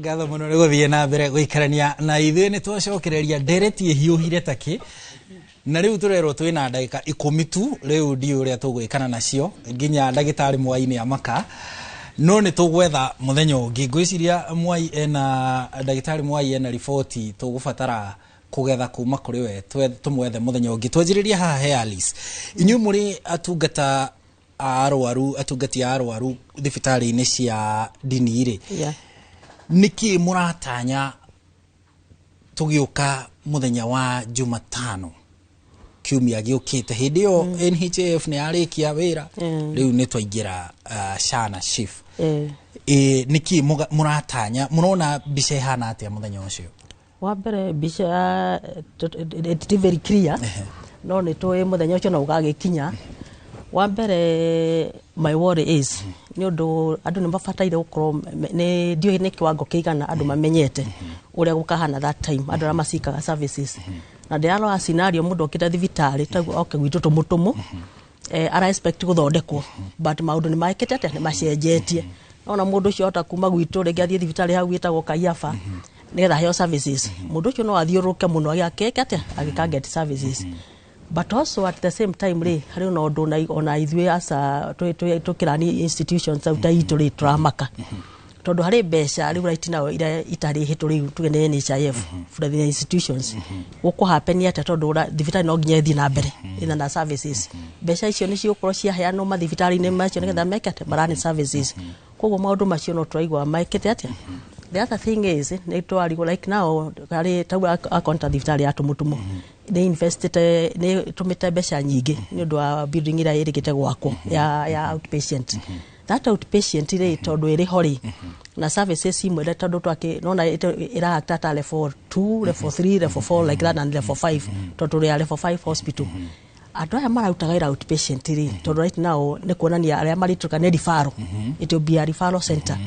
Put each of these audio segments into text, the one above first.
Ngatho mũno nĩ gũthiĩ na mbere gũikarania na ithuĩ. Nĩ twacokereria ndereti ĩhiũhire takĩ, na rĩu tũrerwo twĩna ndagĩka 10 tu. Rĩu ndiũ ũrĩa tũgwĩkana nacio nginya ndagĩtarĩ Mwai nĩ amaka, no nĩ tũgwetha mũthenya ũngĩ. Ngwĩciria Mwai ena, ndagĩtarĩ Mwai ena riboti tũgũbatara kũgetha kuma kũrĩ we. Tũmwethe mũthenya ũngĩ. Twanjĩrĩria haha he Alice. Inyuĩ mũrĩ atungata a arwaru, atungati a arwaru thibitarĩ-inĩ cia ndini rĩ, nĩkĩ mũratanya tũgĩũka mũthenya wa Jumatano kiumia gĩũkĩte? Hĩndĩ ĩyo NHIF nĩ yarĩkia wĩra. Rĩu nĩ twaingĩra SHA na SHIF. Nĩkĩ mũratanya? Mũrona mbica ĩhana atĩa mũthenya ũcio? Wa mbere, mbica ti very clear, no nĩ tũĩ mũthenya ũcio no ũgagĩkinya. Wa mbere, my worry is nĩ ũndũ andũ nĩ mabataire gũkorwo nĩ ndiũĩ nĩ kĩwango kĩigana andũ mamenyete ũrĩa gũkahana that time, andũ arĩa macikaga services. Na ndĩrarora scenario, mũndũ okĩte thibitarĩ taguo oke gwitũ tũmũtũmũ, ara expect gũthondekwo, but maũndũ nĩ mekĩte atĩa? Nĩ macenjetie. Nona mũndũ ũcio ahota kuma gwitũ rĩngĩ athiĩ thibitarĩ hau ĩtagwo Kaiafa nĩgetha aheo services. Mũndũ ũcio no athiũrũrũke mũno agĩake atĩa agĩka get services. But also at the same time rĩ, harĩ ona ũndũ ona ithuĩ asa tũkĩrani institutions ta itũ rĩ, tũramaka tondũ harĩ mbeca rĩu right now iria itarĩ hĩtũ rĩu, tuge nĩ NHIF for the institutions. Gũkũ happen atĩa? Tondũ thibitarĩ no nginya ĩthiĩ na mbere ĩna na services. Mbeca icio nĩ cigũkorwo ciaheanwo mathibitarĩ-inĩ macio nĩgetha meke atĩa? Marani services. Koguo maũndũ macio no tũraigua mekĩte atĩa. The other thing is nĩ twarigwo, like now harĩ tau akonta thibitarĩ ya Tumutumu nĩ investite, nĩ tũmĩte mbeca nyingĩ nĩ ũndũ wa building ĩrĩa ĩrĩkĩte gwakwo ya outpatient. That outpatient rĩ, tondũ ĩrĩ ho rĩ, na services imwe rĩ, tondũ twakĩ nona ĩra act at level 2, level 3, level 4 like that and level 5, tondũ tũrĩ a level 5 hospital. Andũ aya mararutaga wĩra outpatient rĩ, tondũ right now nĩ kuonania arĩa marĩtuĩka nĩ referral, it will be a referral center.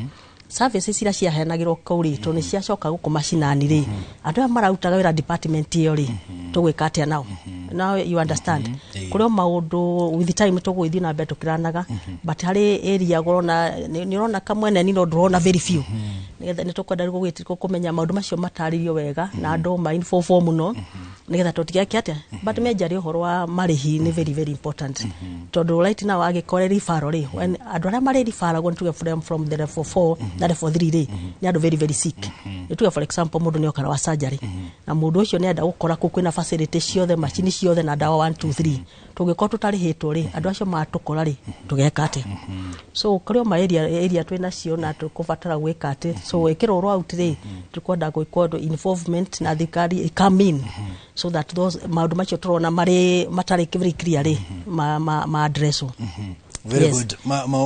Services iria ciaheanagĩrwo kũu rĩ, tondũ nĩ ciacoka gũkũ macinani rĩ, andũ aya mararutaga wĩra department ĩyo rĩ, tũgwĩka atĩa nao? Now you understand, kũrĩ o maũndũ with time tũgũgĩthiĩ na mbere tũkĩranaga, but harĩ area ũrona nĩ ũrona kamwene no ndũrona very few. Nĩgetha nĩ tũkwenda rĩu kũmenya maũndũ macio matarĩrio wega na andũ ma inform mũno nĩgetha tũtigeke atĩa. But majorly ũhoro wa marĩhi nĩ very very important, tondũ right now angĩkorwo referral rĩ, when andũ arĩa marĩ referragwo, nĩ tuge from the level 4 na level 3 rĩ, nĩ andũ very very sick. Nĩ tuge for example mũndũ nĩ okara wa surgery na mũndũ ũcio nĩ enda gũkora kũu kwĩna facility ciothe, macini ciothe na ndawa 1 2 3. Tũngĩkorwo tũtarĩhĩtwo rĩ, andũ acio matũkora rĩ, tũgeka atĩa? So kũrĩ o ma area twĩ nacio na tũkũbatara gwĩka atĩ so ĩkĩrwo out rĩ, tũkwenda gwĩkwo ũndũ involvement na thirikari come in so that those maũndũ macio tũrona marĩ matarĩ very clear rĩ, ma addresswo. Very good.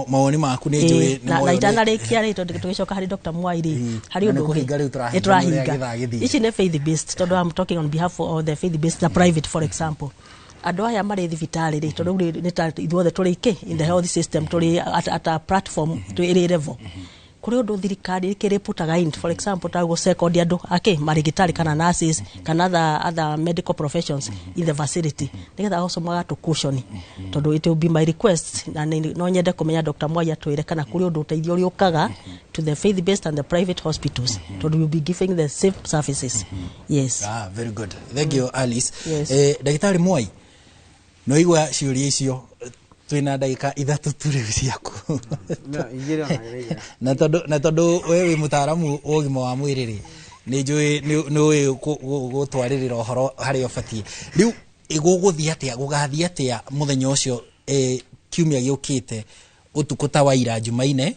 Mawoni maku nĩ njũĩ. Na itanarĩkia rĩ, tondũ tũgĩcoka harĩ Dr. Mwai rĩ, harĩ Na ũndũ nĩ kũhinga rĩu tũrahinga, Nĩ tũrahinga. nĩ ũrĩa gĩthaa gĩthiĩ. Ici nĩ faith based, tondũ I'm talking on behalf of the faith based na private. For example, andũ aya marĩ thibitarĩ rĩ, tondũ rĩu nĩ ta ithuothe tũrĩ kĩ in the health system, tũrĩ at a platform twĩ ĩrĩ level. Kũrĩ ũndũ thirikari ĩkĩrĩ putaga in, for example ta gũcekondi andũ akĩ marĩgĩtarĩ kana nurses kana other medical professions in the facility, nĩgetha also magatũ caution, tondũ it will be my request na no nyende kũmenya Dr. Mwai atwĩre kana kũrĩ ũndũ ũteithio ũrĩa ũkaga to the faith based and the private hospitals, tondũ we will be giving the same services, yes. Ah, very good, thank you, Alice. Yes. Ndagĩtarĩ Mwai, no igua ciũria icio. Twĩna ndagĩka 3 tu rĩu ciaku. No, igĩrĩ ona igĩrĩ. Na tondũ we wĩ mũtaaramu wa ũgima wa mwĩrĩ rĩ, nĩ njũĩ nĩ ũĩ gũtwarĩrĩra ũhoro harĩa ũbatiĩ. Rĩu gũgũthiĩ atĩa, gũgathiĩ atĩa mũthenya ũcio, kiumia gĩũkĩte, ũtukũ ta wa ira Jumaine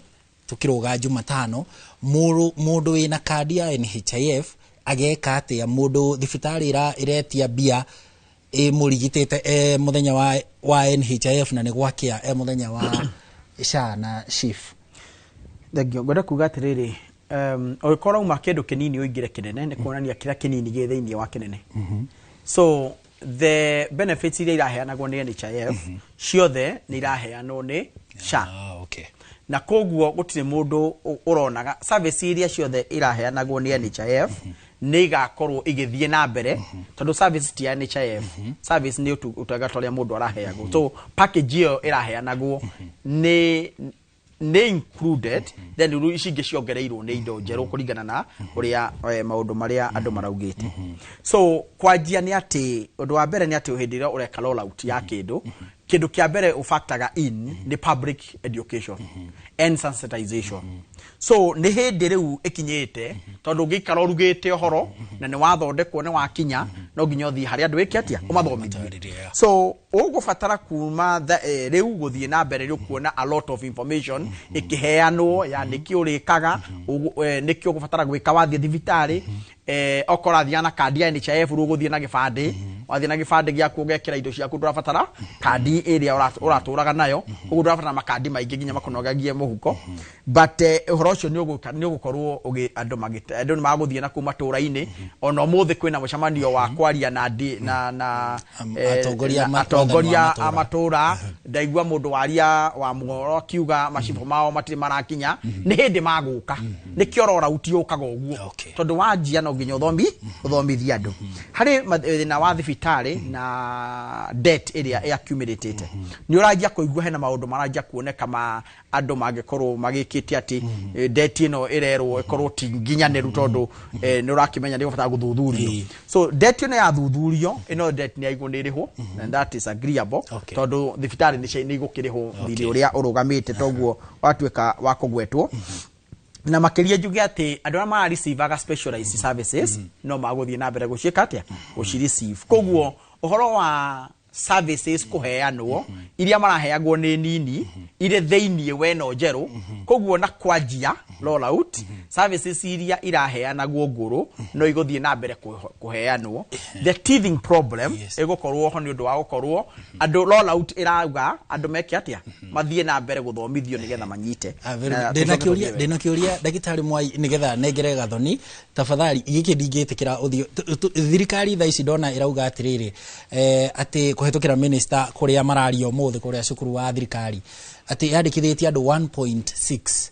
tukĩrũga Jumatano? Mũndũ wĩna kandi ya NHIF ageka atĩa? Mũndũ thibitarĩ ĩretia mbia ĩmũrigitĩte e mũthenya wa NHIF na nĩ gwakĩa e mũthenya wa SHA na SHIF? Thank you. Ngwenda kuga atĩrĩrĩ, ũngĩkorwo uma kĩndũ kĩnini ũingĩre kĩnene, nĩ kuonania kĩrĩa kĩnini gĩ thĩinĩ wa kĩnene. So the benefits iria iraheanagwo nĩ NHIF ciothe nĩ iraheanwo nĩ SHA. Ah, okay. Na koguo gũtirĩ mũndũ ũronaga service iria ciothe iraheanagwo nĩ NHIF nĩ igakorwo igĩthiĩ na mbere, tondũ service ti ya NHIF, service nĩ ũtungata ũrĩa mũndũ araheagwo. So package ĩyo ĩraheanagwo nĩ Nĩ included, then rĩu ici ingĩ ciongereirwo nĩ indo njerũ kũringana na ũrĩa maũndũ marĩa andũ maraugĩte. So kwanjia nĩ atĩ ũndũ wa mbere nĩ atĩ hĩndĩ ĩrĩa ũreka rollout ya kĩndũ, kĩndũ kĩa mbere ũfactoraga in nĩ public education and sensitization. So nĩ hĩndĩ rĩu ĩkinyĩte, tondũ ũngĩikara ũrugĩte ũhoro na nĩ wathondekwo, nĩ wakinya, no nginya ũthiĩ harĩa andũ wĩke atĩa, ũmathomithie. Matarĩrie. So ũgũbatara kuma rĩu gũthiĩ na mbere, rĩu kuona a lot of information ĩkĩheanwo ya nĩkĩ ũrĩkaga, nĩkĩ ũgũbatara gwĩka wathiĩ thibitarĩ. Okorwo ũrathiaga na kandi ya NHIF, rĩu ũgũthiĩ na gĩbandĩ. Wathiĩ na gĩbandĩ gĩaku, ũgekĩra indo ciaku, ndũrabatara kandi ĩrĩa ũratũraga nayo. Ũguo ndũrabatara makandi maingĩ nginya makũnogagie mũhuko. But ũhoro ũcio nĩ ũgũkorwo andũ nĩ magũthiĩ na kũu matũũra-inĩ. Ona ũmũthĩ kwĩna mũcemanio wa kwaria na na Atongoria na atongoria wathani wa a matũũra. Ndaigua mũndũ waria wa mũhoro akiuga macibũ mao matirĩ marakinya, nĩ hĩndĩ magũka. Nĩkĩo rollout yũkaga ũguo, tondũ wanjia no nginya ũthomithie andũ. Harĩ thĩna wa thibitarĩ na debt ĩrĩa ĩaccumulated, nĩ ũranjia kũigua hena maũndũ maranjia kuoneka ma andũ mangĩkorwo magĩkĩte atĩ debt ĩno ĩrerwo ĩkorwo ti nginyanĩru, tondũ nĩ ũrakĩmenya nĩ ũbatara gũthuthurio. So debt ĩno yathuthurio, ĩno debt nĩ yaigwo nĩ ĩrĩhwo, and that is agreeable, tondũ thibitarĩ nĩ igũkĩrĩhwo thirĩ ũrĩa ũrũgamĩte, toguo watuĩka wa kũgwetwo. Na makĩria njuge atĩ andũ arĩa marareceivaga specialized services no magũthiĩ na mbere gũciĩka atĩa, gũcireceive. Koguo ũhoro wa services kũheanwo iria maraheagwo nĩ nini irĩ thĩiniĩ weno njerũ. Koguo na kwanjia rollout, services iria iraheanagwo ngũrũ no igũthiĩ na mbere kũheanwo. The teething problem ĩgũkorwo ho nĩ ũndũ wa gũkorwo andũ rollout ĩrauga andũ meke atĩa, mathiĩ na mbere gũthomithio nĩgetha manyite. Ah, very Na good. Ndĩna tũcoke kĩũria tũthiĩ wega. Ndĩna kĩũria, ndagĩtarĩ Mwai, nĩgetha nengere Gathoni tafadhali. Gĩkĩ ndingĩtĩkĩra ũthiũ. Thirikari thaa ici ndona ĩrauga atĩrĩrĩ, atĩ kũhetũkĩra minister kũrĩa mararia ũmũthĩ kũrĩa cukuru wa thirikari, atĩ yandĩkithĩtie andũ 1.6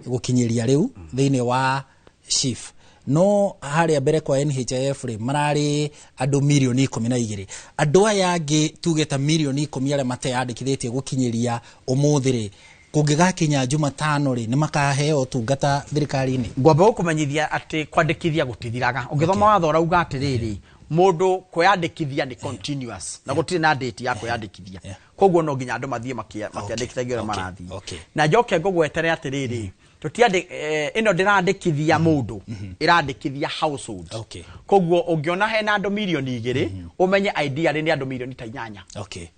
gũkinyĩria rĩu thĩinĩ wa SHIF, no harĩa mbere kwa NHIF rĩ, mararĩ andũ mirioni 12. Andũ aya angĩ tuge ta mirioni 10 arĩa mateyandĩkithĩtie gũkinyĩria ũmũthĩ rĩ, kũngĩgakinya Jumatano rĩ, nĩ makaheo ũtungata thirikari-inĩ? Ngwamba gũkũmenyithia atĩ kwandĩkithia gũtithiraga. Ũngĩthoma watho ũrauga atĩrĩrĩ, mũndũ kwĩyandĩkithia nĩ continuous na gũtirĩ na date ya kwĩyandĩkithia. Koguo no nginya andũ mathiĩ makĩandĩkithagia ũrĩa marathiĩ. Na njoke ngũgwetere atĩrĩrĩ, tũtiandĩ ĩno ndĩrandĩkithia mũndũ, ĩrandĩkithia household. Koguo ũngĩona hena andũ mirioni 2, ũmenye ideally nĩ andũ mirioni ta 8.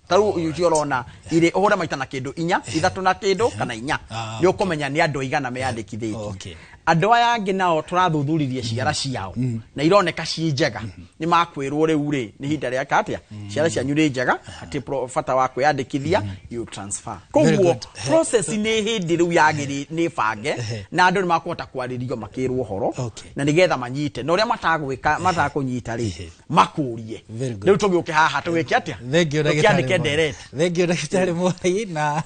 Ta rĩu ũcio ũrona irĩ ũhũre maita na kĩndũ inya, ithatũ na kĩndũ kana inya, nĩ ũkũmenya nĩ andũ aigana meyandĩkithĩtie. Andũ aya angĩ nao tũrathuthuririe ciara ciao na ironeka ci njega, nĩ makwĩrwo rĩu rĩ, nĩ ihinda rĩa atĩa, ciara cianyu nĩ njega, atĩ bata wa kwĩyandĩkithia, you transfer. Very Koguo good. process nĩ hĩndĩ rĩu yagĩrĩ nĩ bange, na andũ nĩ makũhota kwarĩrio makĩrwo ũhoro na nĩgetha manyite, na ũrĩa matagwĩka matakũnyita rĩ, makũrie. Very good. Rĩu tũgĩũke haha tũgĩke atĩa? Thank you, ndagĩtarĩ Tũkĩandĩke Mwai. ndereti. Thank you, ndagĩtarĩ Mwai na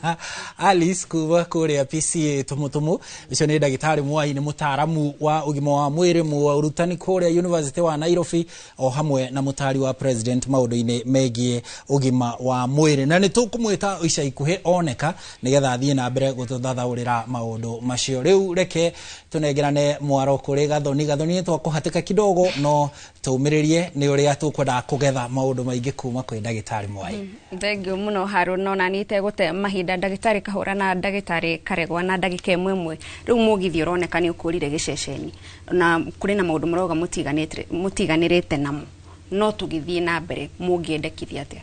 Alice kuma kũrĩa PCA Tumutumu. Ũcio nĩ ndagĩtarĩ Mwai, nĩ mũtaaramu wa ũgima wa mwĩrĩ, mũrutani kũrĩa University wa Nairobi, o hamwe na mũtari wa president maũndũ-inĩ megiĩ ũgima wa mwĩrĩ, na nĩ tũkũmwĩta ica ikuhĩ oneka nĩgetha athiĩ na mbere gũtũthathaũrĩra maũndũ macio. Rĩu reke tũnengerane mwaro kũrĩ Gathoni. Gathoni, nĩ twakũhatĩka kidogo, no tũmĩrĩrie nĩ ũrĩa tũkwendaga kũgetha maũndũ maingĩ kuma kwĩ ndagĩtarĩ Mwai. Thank you mũno, Harũ. No nani itegũte mahinda, ndagĩtarĩ Kahũra na ndagĩtarĩ Karegwa, na ndagĩka ĩmwe ĩmwe. Rĩu mũgithi ũroneka nĩ ũkũrire gĩceceni na kũrĩ na maũndũ marauga mũtiganĩrĩte namo, no tũgĩthiĩ na mbere mũngĩendekithia atĩa?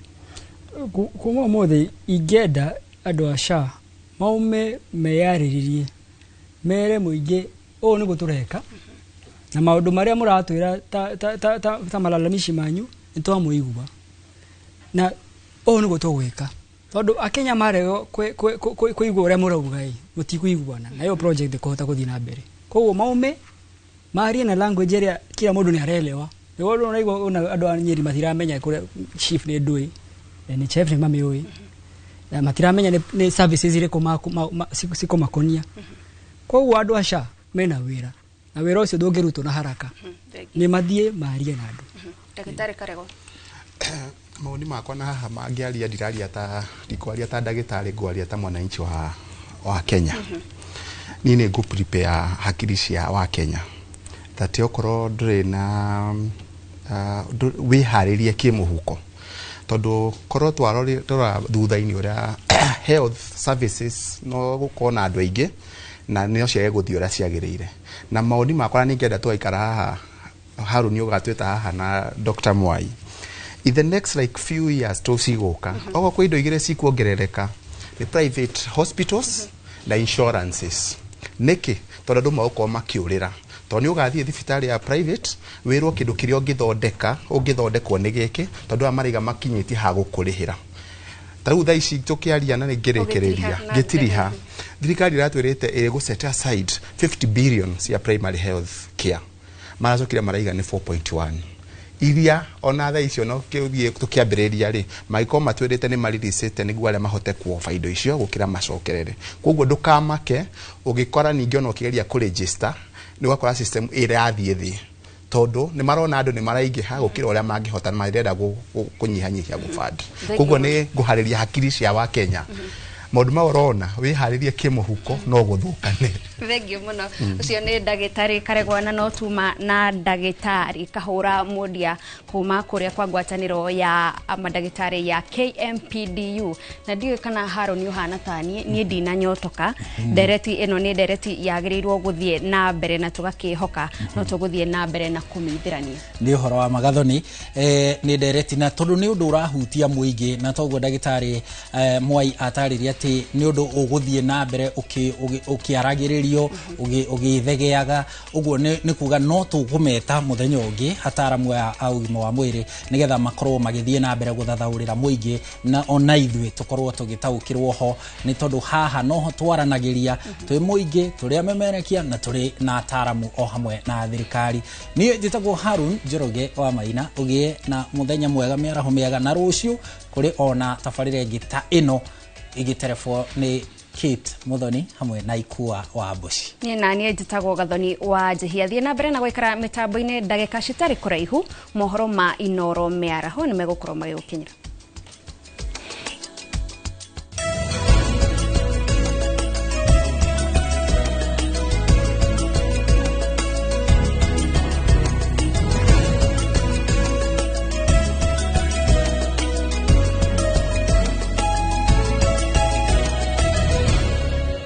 Kuma ũmũthĩ ingĩenda andũ a SHA maume meyarĩrĩrie, mere mũingĩ ũũ nĩguo tũreka, na maũndũ marĩa mũratwĩra ta malalamishi manyu nĩ twamũigua na ũũ nĩguo tũgwĩka, tondũ akenya marega kũigua ũrĩa mũrauga ĩ, mũtikũiguana na ĩyo project ĩkũhota gũthiĩ na mbere. Koguo maume marie na language ĩrĩa kila mũndũ nĩ arelewa, nĩguo ũraigua ona andũ a Nyeri matiramenya kũrĩa SHIF nĩ ndũĩ, NHIF nĩ mamĩũĩ, na matiramenya nĩ services irĩkũ cikũmakonia. Koguo andũ a SHA mena wĩra, na wĩra ũcio ndũngĩrutwo na haraka, nĩ mathiĩ marie na andũ. Ndagĩtarĩ Karegwa. Maoni makwa na haha mangĩaria, ndiraria ta, ndikwaria ta ndagĩtarĩ, ngwaria ta mwananchi wa wa Kenya. Niĩ nĩ ngũ prepare hakiri cia wa Kenya that okorwo ndũrĩ na wĩharĩrie kĩmũhuko, tondũ korwo twarora thutha-inĩ ũrĩa health services no gũkorwo na andũ aingĩ na no ciage gũthiĩ ũrĩa ciagĩrĩire. Na maũni makwa, na ningĩenda tũgaikara haha, Haruni ũgatwĩta haha na Dr. Mwai, in the next like few years tũcigũka, okorwo kwĩ indo igĩrĩ cikuongerereka nĩ private hospitals na insurances. Nĩkĩ? Tondũ andũ magũkorwo makĩũrĩra, tondũ nĩ ũgathiĩ thibitarĩ ya private wĩrwo kĩndũ kĩrĩa ũngĩthondeka ũngĩthondekwo nĩ gĩkĩ, tondũ aya maraiga makinyĩtie ha gũkũrĩhĩra. Ta rĩu thaa ici tũkĩaria na nĩngĩrĩkĩrĩria Ũgĩtiriha na ngĩtiriha, thirikari ĩratwĩrĩte ĩrĩ set aside 50 billion cia primary health care, maracokire maraiga nĩ 4.1 iria ona thaa icio no kĩthiĩ tũkĩambĩrĩria rĩ, mangĩkorwo matwĩrĩte nĩ mariricĩte nĩguo arĩa mahote kuoba indo icio gũkĩra macokerere. Koguo ndũkamake ũgĩkora ningĩ ona ũkĩgeria kũregister nĩ ũgakora system ĩrathiĩ thĩ, tondũ nĩ marona andũ nĩ maraingĩha gũkĩra ũrĩa mangĩhota na marenda kũnyihanyihia gũband. Koguo nĩ ngũharĩria hakiri cia wa Kenya maũndũ mau ũrona wĩharĩrie kĩmũhuko no gũthũkane. Thengiũ mũno. Ũcio nĩ ndagĩtarĩ Karegwa, na no tuma na ndagĩtarĩ Kahũra Mũndia kuma kũrĩa kwa ngwatanĩro ya mandagĩtarĩ ya KMPDU. Na ndiũĩ kana Harũni ũhana ta niĩ, niĩ ndinanyotoka. Ndereti ĩno nĩ ndereti yagĩrĩirwo gũthiĩ na mbere na tũgakĩhoka no tũgũthiĩ na mbere na kũmĩithĩrania. Nĩ ũhoro wa magathoni, nĩ ndereti na tondũ nĩ ũndũ ũrahutia mũingĩ, na toguo ndagĩtarĩ Mwai atarĩria atĩ nĩ ũndũ ũgũthiĩ na mbere ũkĩaragĩrĩrio, ũgĩthegeaga ũguo, nĩ kuga no tũkũmeta mũthenya ũngĩ ataramu aya a ũgima wa mwĩrĩ nĩgetha makorwo magĩthiĩ na mbere gũthathaũrĩra mũingĩ na ona ithuĩ tũkorwo tũgĩtaũkĩrwo ho, nĩ tondũ haha noho twaranagĩria twĩ mũingĩ, tũrĩ amemerekia na tũrĩ na ataramu o hamwe na thirikari. Niĩ njĩtagwo Harun Njoroge wa Maina. Ũgĩe na mũthenya mwega, mĩaraho mĩega, na rũciũ kũrĩ ona tabarĩra ĩngĩ ta ĩno ĩgĩterebwo nĩ Kate Muthoni hamwe na Ikua wa Mbuci. Niĩ na niĩ njĩtagwo Gathoni wa Njihia. Thiĩ na mbere na gũikara mĩtambo-inĩ, ndagĩka citarĩ kũraihu mohoro ma Inoro mĩaraho nĩ megũkorwo magĩgũkinyĩra.